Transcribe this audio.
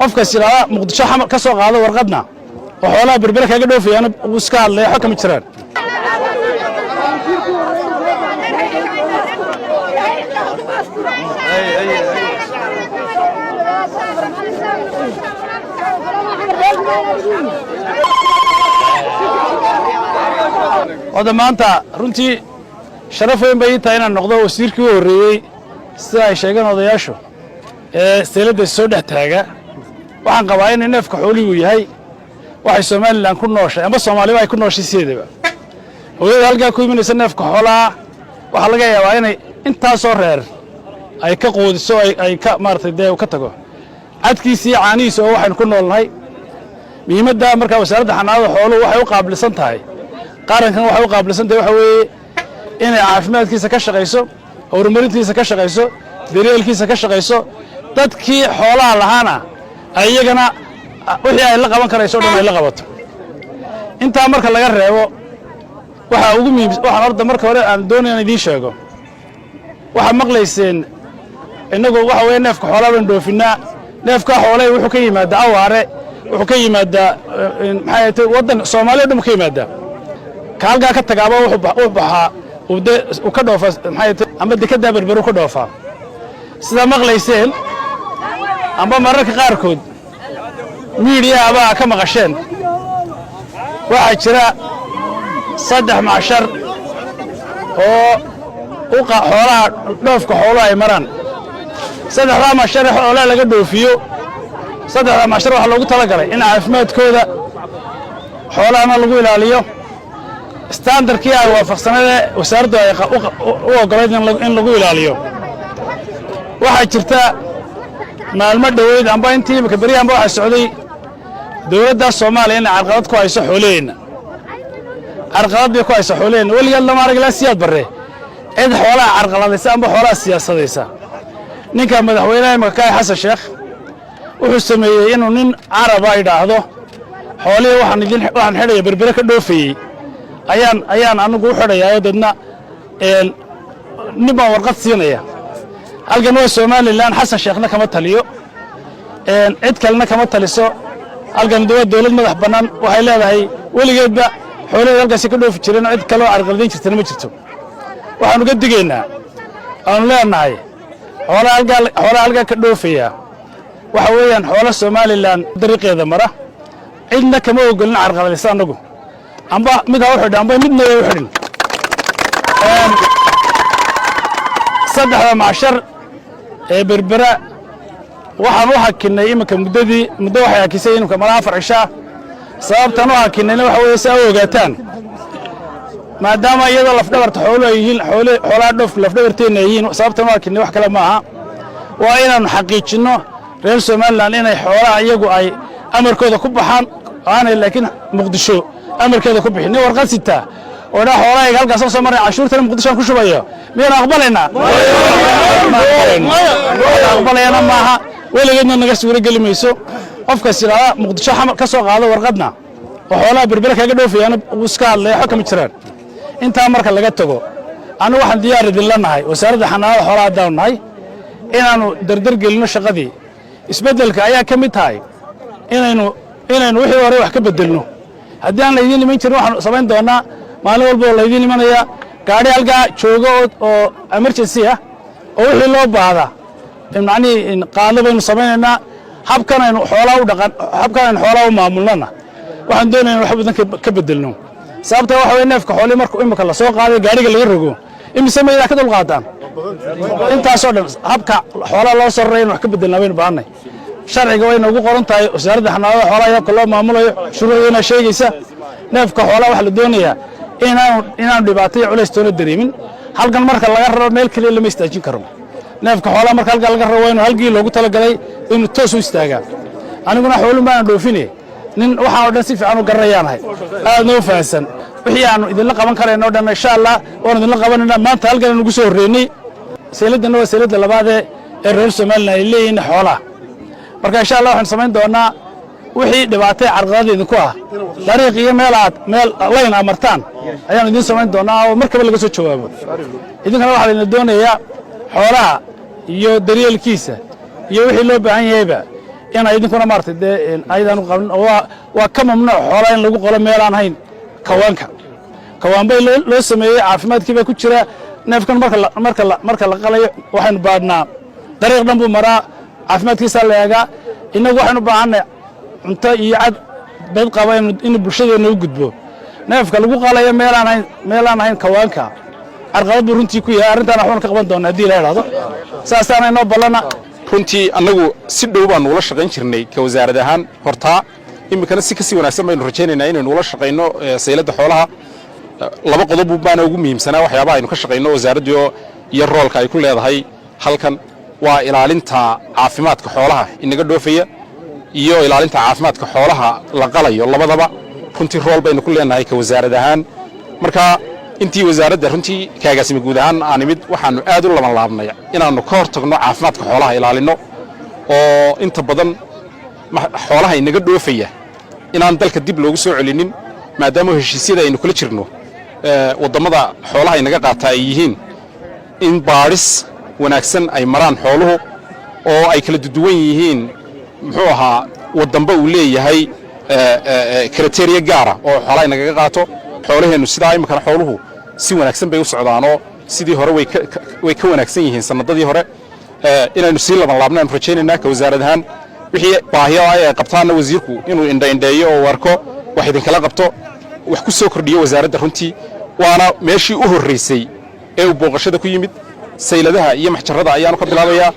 Qofkas yidhaahda Muqdisho Xamar ka soo qaado warqadna oo xoolaha Berbere kaga dhoofayaana wuu iska hadlaya, xog kama jiraan. Oda maanta runtii sharaf weyn bay ii tahay inaan noqdo wasiirkii u horreeyey, sida ay sheegeen odayaashu, ee sayladda soo dhex taaga. Waxaan qabaa inay neefka xoolihii uu yahay waxay Somaliland ku nooshay amba Soomaaliba ay ku nooshay sideedaba. Hooyada halkaa ku imanaysa neefka xoolaha waxaa laga yaabaa inay intaasoo reer ay ka quudiso, ay ka maaragtay dee ka tago cadkiisa iyo caanihiisa oo waxaynu ku noolnahay. Muhiimadda markaa Wasaaradda Xanaanada Xooluhu waxay u qaabilsan tahay qarankan, waxay u qaabilsan tahay waxa weeye inay caafimaadkiisa ka shaqayso, horumarintiisa ka shaqayso, daryeelkiisa ka shaqayso, dadkii xoolaha lahaana iyagana wixii ay la qaban karayso o dhan ay la qabato. Intaa marka laga reebo, waxaa ugu muhiimsan waxaan horta marka hore aan doonaya inaan idiin sheego, waxaad maqlayseen innagu waxa weeye neefka xoolaha baynu dhoofinnaa. Neefka xoolahi wuxuu ka yimaadaa Awaare, wuxuu ka yimaadaa maxay tahay waddan Soomaaliya o dhan buu ka yimaadaa. Ka halkaa ka tagaaba wuxuu baxaa uu de uu ka dhoofaa maxay tahay amba dekeddaa Berberu ka dhoofaa. Sidaa maqlayseen amba mararka qaarkood miidiyaha baa ka maqasheen, waxaa jira 3 macshar oo xoolaha dhoofka xooluhu ay maraan. Saddexdaa macshar ee xoolaha laga dhoofiyo, saddexdaa macshar waxaa loogu talagalay in caafimaadkooda xoolahana lagu ilaaliyo, standardkii ay waafaqsaneed wasaaraddu ay u oggolayd in lagu ilaaliyo. Waxaa jirta maalmo dhoweyd amba intii imika beryahanba waxaa socday dowladda Soomaaliya inay carqalad ku hayso xoolaheenna. Carqalad bay ku hayso xoolaheenna. Weligeed lama arag ilaa Siyaad Barre cid xoolaha carqaladaysa amba xoolaha siyaasadaysa. Ninka madaxweynaha imika kaay, Xasan Sheekh, wuxuu sameeyey inuu nin Caraba idhaahdo xoolihii waxaan idin waxaan xidhaya Berbere ka dhoofayey ayaan anigu u xidhayaa, oo dadna nin baan warqad siinaya. Halkan waa Somaliland, Xasan Sheekhna kama taliyo, cid kalena kama taliso. Halkan waa dowlad madax bannaan, waxay leedahay weligeedba xoolaheeda halkaasi ka dhoofi jireen, cid kaloo carqaladayn jirtana ma jirto. Waxaanu ka digaynaa aanu leenahay xoolaha halkaa ka dhoofaya waxa weeyaan xoolo Somaliland dariiqeeda mara, cidna kama ogolin carqaladaysa annagu, amba mid ha u xidhin amba midna way u xidhin. Saddexda macshar ee Berbera waxaan u hakinnay iminka muddadii muddo waxay hakisay iminka malaa 4 cishaa. Sababtaan u hakinnayna waxa weeye si aa u ogaataan, maadaama iyadoo lafdhabarta xooluhu ay yihiin xoolaha dhoofka lafdhabarteenna ay yihiin. Sababtaan u hakinnay wax kale ma aha, waa inaannu xaqiijinno reer Somaliland inay xoolaha iyagu ay amarkooda ku baxaan, aanay laakiin Muqdisho amarkeeda ku bixin. Nin warqad sitaa oo dhaa xoolahayga halkaasaan soo maray, cashuurtana Muqdishoan ku shubayo, miyaynu aqbalaynaa? Aqbalayana maaha, weligeedna naga suuro geli mayso. Qofkas yidhaahda Muqdisho Xamar ka soo qaado warqadna oo xoolaha Berbere kaga dhoofayaana wuu iska hadlaya, xog kama jiraan. Intaa marka laga tago, annagu waxaan diyaar idinla nahay Wasaaradda Xanaanada Xoolaha haddaanu nahay inaannu dardar gelinno shaqadii. Isbeddelka ayaa ka mid tahay inaynu wixii hore wax ka beddelno. Haddii aan laydiin iman jirin, waxaanu samayn doonnaa maalin walba oo laydiin imanaya gaadhi halkaa jooga oo emergency ah oo wixii loo baahda macnihii qaado baynu samaynaynaa. Habkan aynu xoolaha u dhaqan, habkan aynu xoolaha u maamulnana waxaan doonayna wax badan ka beddelno. Sababta waxa weye neefka xoolihii marka imika la soo qaaday gaadhiga laga rogo, imise maydaa ka dul qaataan intaasoo dhan? Habka xoolaha loo soo raray in wax ka beddelnaa baynu baahannay. Sharciga way noogu qoran tahay Wasaaradda Xanaanada Xoolaha iyo habka loo maamulayo, shuruucdiina sheegaysa. Neefka xoolaha waxaa la doonayaa inaanu dhibaato iyo culays toona dareemin. Halkan marka laga raro meel keliya lama istaajin karo. Neefka xoolaha marka halkan laga raro waa inuu halkii loogu talagalay inuu toos u istaagaa. Aniguna xoolun baanan dhoofine, nin waxaan oo dhan si fiican u garanayaanahay, aadna u fahansan. Wixii aanu idinla qaban karayno o dhan insha Allah waanu idinla qabanaynaa. Maanta halkan aynu ugu soo horreynay sayladdanna waa sayladda labaadee ee reer Somaliland ay leeyihiin xoolaha. Marka insha Allah waxaanu samayn doonaa wixii dhibaatay carqalada idinku ah dariiq iyo meel aad meel layn aad martaan ayaanu idiin samayn doonaa oo markaba laga soo jawaabo. Idinkana waxaa laydin doonayaa xoolaha iyo daryeelkiisa iyo wixii loo baahan yahayba. In idinkuna maaragtay dee ayadaan u qabin oo waa ka mamnuuc xoolaa in lagu qolo meel aan hayn kawaanka. Kawaan bay loo sameeyey, caafimaadkii baa ku jira. Neefkan marka la qalayo waxaynu baadhnaa, dariiq dhan buu maraa, caafimaadkiisaa la eegaa. Innagu waxaynu u baahanay cunto iyo cad bed qaba in bulshadeenna u gudbo. Neefka lagu qalayo meelaan ahayn kawaanka carqalad buu runtii ku yahay. Arrintaana waxbaanu ka qaban doonaa haddii la idhaahdo. Saasaana inoo ballana. Runtii annagu si dhow baanu ula shaqayn jirnay ka wasaarad ahaan hortaa, iminkana si kasii wanaagsan baynu rajaynaynaa inaynu ula shaqayno sayladda xoolaha. Laba qodob baana ugu muhiimsanaa waxyaabaha aynu ka shaqayno wasaaraddu iyo roolka ay ku leedahay halkan: waa ilaalinta caafimaadka xoolaha inaga dhoofaya iyo ilaalinta caafimaadka xoolaha la qalayo. Labadaba runtii rool baynu ku leenahay ka wasaarad ahaan. Marka intii wasaaradda runtii kaagaasimi guud ahaan aan imid, waxaanu aad u laban laabnay inaannu ka hor tagno caafimaadka xoolaha, ilaalinno, oo inta badan xoolaha inaga dhoofaya inaan dalka dib loogu soo celinin, maadaama heshiisyada aynu kula jirno waddamada xoolaha inaga qaataa ay yihiin in baadhis wanaagsan ay maraan xooluhu, oo ay kala duwan yihiin, muxuu ahaa, waddanba uu leeyahay criteria gaara oo xoolaha inagaga qaato xoolaheennu. Sidaa iminkana xooluhu si wanaagsan bay u socdaanoo sidii hore way ka wanaagsan yihiin sanadadii hore. Inaynu sii laban laabno aanu rajaynaynaa ka wasaarad ahaan. Wixii baahiyo ay qabtaanna wasiirku inuu indhaindheeyo oo arko, wax idinkala qabto, wax ku soo kordhiyo wasaaradda. Runtii waana meeshii u horraysay ee uu booqashada ku yimid. Sayladaha iyo maxjarada ayaanu ka bilaabayaa.